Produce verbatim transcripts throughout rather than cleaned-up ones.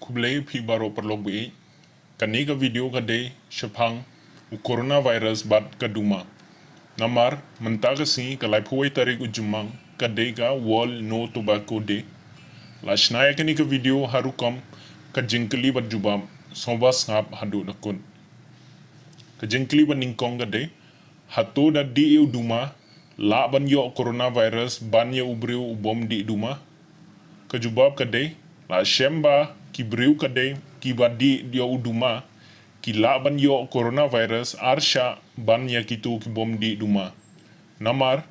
Khublei phi baroh paralok baieit. Kane ka video ka dei shaphang u coronavirus bad ka duma. Namar mynta ka sngi ka laiphew wei tarik u Jymmang ka dei ka World No Tobacco Day. La shna ïa kane ka video ha rukom ka jingkylli bad jubab, sngewbha sngap haduh da kut. Ka jingkylli ba nyngkong ka dei, hato da dih ïa u duma lah ban ïoh coronavirus ban ïa u briew u bym dih duma? Ka jubab ka dei, la shem ba ki briew ka dei kiba dih ïa u duma ki lah ban ïoh coronavirus arshah ban ïa kito ki bym dih duma. Namar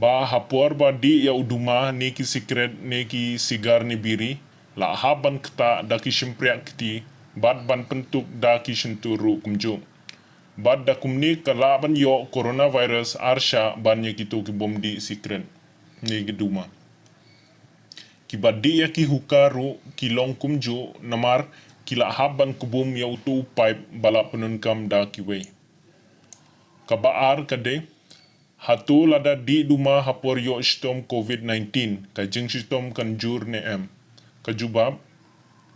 ba ha por ba dih ïa u duma ne ki sikret ne ki sigar ne biri, la hap ban ktah da ki shympriah kti bad ban pyntuk da ki shyntur ruh kumjuh. Bad da kumne ka lah ban ïoh coronavirus arshah ban ïa kito ki bym dih sikret ne ki duma. Kiba dih ïa ki hookah ruh ki long kumjuh namar ki la hap ban kbum ïa uto u paip ba la pyndonkam da kiwei. Kaba ar ka dei, hato lada dih duma ha por ïoh shitom covid nineteen, ka jingshitom kan jur ne em? Ka jubab,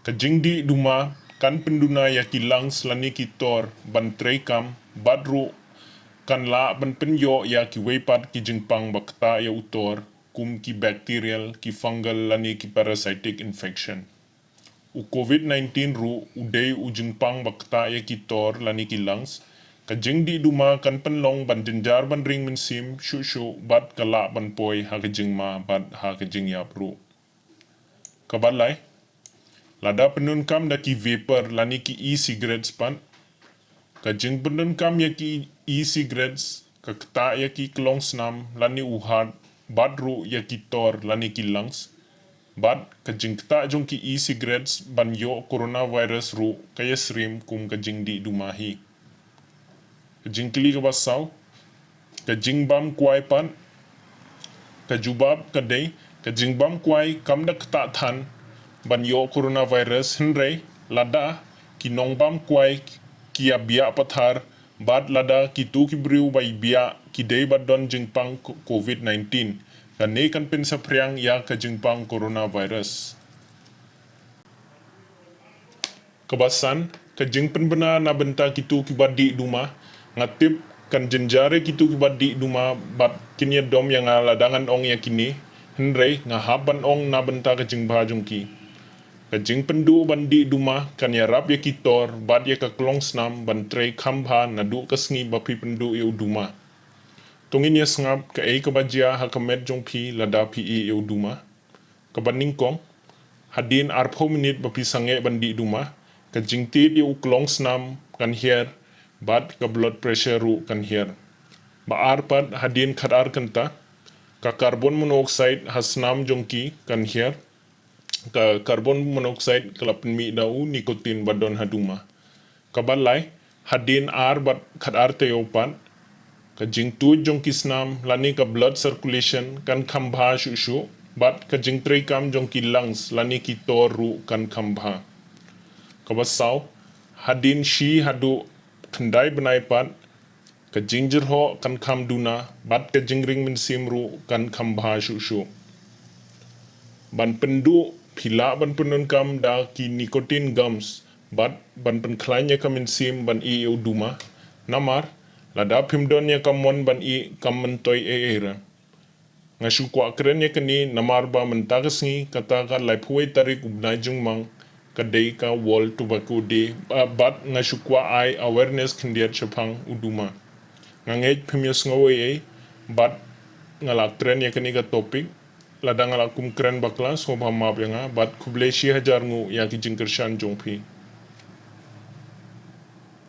ka jingdih duma kan pynduna ïa ki lungs lane ki tor ban treikam bad ruh kan lah ban pynïoh ïa kiwei pat ki jingpang ba ktah ïa u tor kum ki bacterial, ki fungal lane ki parasitic infection. U covid nineteen ruh u dei u jingpang ba ktah ïa ki tor lane ki lungs. Ka jingdih duma kan pynlong ban jynjar ban ring mynsiem shuh shuh bad ka lah ban poi ha ka jingma bad ha ka jingïap ruh. Kaba lai, lada pyndonkam da ki vapor lane ki e-cigarettes pat, ka jingpyndonkam ïa ki e-cigarettes ka ktah ïa ki klongsnam lane u heart bad ruh ïa ki tor lane ki lungs. Bad ka jingktah jong ki e-cigarettes ban ïoh coronavirus ruh ka ïasyriem kum ka jingdih duma hi. Ka jingkylli kaba saw, ka jingbam kwai pat? Ka jubab ka dei, ka jingbam kwai kam da ktah than ban ïoh coronavirus, hynrei lada ki nongbam kwai ki ïa biah pathar bad lada kito ki briew ba ïa biah ki dei ba don jingpang covid nineteen, kane kan pynsaphriang ïa ka jingpang coronavirus. Kaba san, ka jingpynbna na bynta kito kiba dih duma. Nga tip kan jynjar ïa kito kiba dih duma bad kin ïa dom ïa nga lada ngan ong ïa kine, hynrei nga hap ban ong na bynta ka jingbha jong ki. Ka jingpynduh ban dih duma kan ïarap ïa ki tor bad ïa ka klongsnam ban trei kham bha naduh ka sngi ba phi pynduh ïa u duma. To ngin ïa sngap kaei kaba jia ha ka met jong phi lada phi ih ïa u duma. Kaba nyngkong, hadien arphew minit ba phi sangeh ban dih duma, ka jingtied ïa u klongsnam kan hiar bad ka blood pressure ruh kan hiar. Ba ar pat, hadien khatar kynta, ka carbon monoxide ha snam jong ki kan hiar. Ka carbon monoxide ka la pynmih da u nicotine ba don ha duma. Kaba lai, hadien ar bad khatar taïew pat, ka jingtuid jong ki snam lane ka blood circulation kan kham bha shuh shuh bad ka jingtreikam jong ki lungs lane ki tor ruh kan kham bha. Kaba saw, hadien shi haduh khyndai bnai pat, ka jingjyrhoh kan kham duna bad ka jingring mynsiem ruh kan kham bha shuh shuh. Ban pynduh, phi lah ban pyndonkam da ki nicotine gums bad ban pynkhlaiñ ïa ka mynsiem ban ih ïa u duma. Namar lada phim don ïa ka mon ban ih, kam myntoi ei ei re. Nga shu kwah kren ïa kane namar ba mynta ka sngi, kata ka laiphew wei tarik u bnai Jymmang, ka dei ka World Tobacco Day, ah, bad nga shu kwah ai awareness khyndiat shaphang u duma. Nga ngeit phim ïohsngew ei ei bad nga la kren ïa kane ka topic. Lada nga la kum kren bakla, sngewbha map ïa nga bad khublei shi hajar nguh ïa ki jingkyrshan jong phi.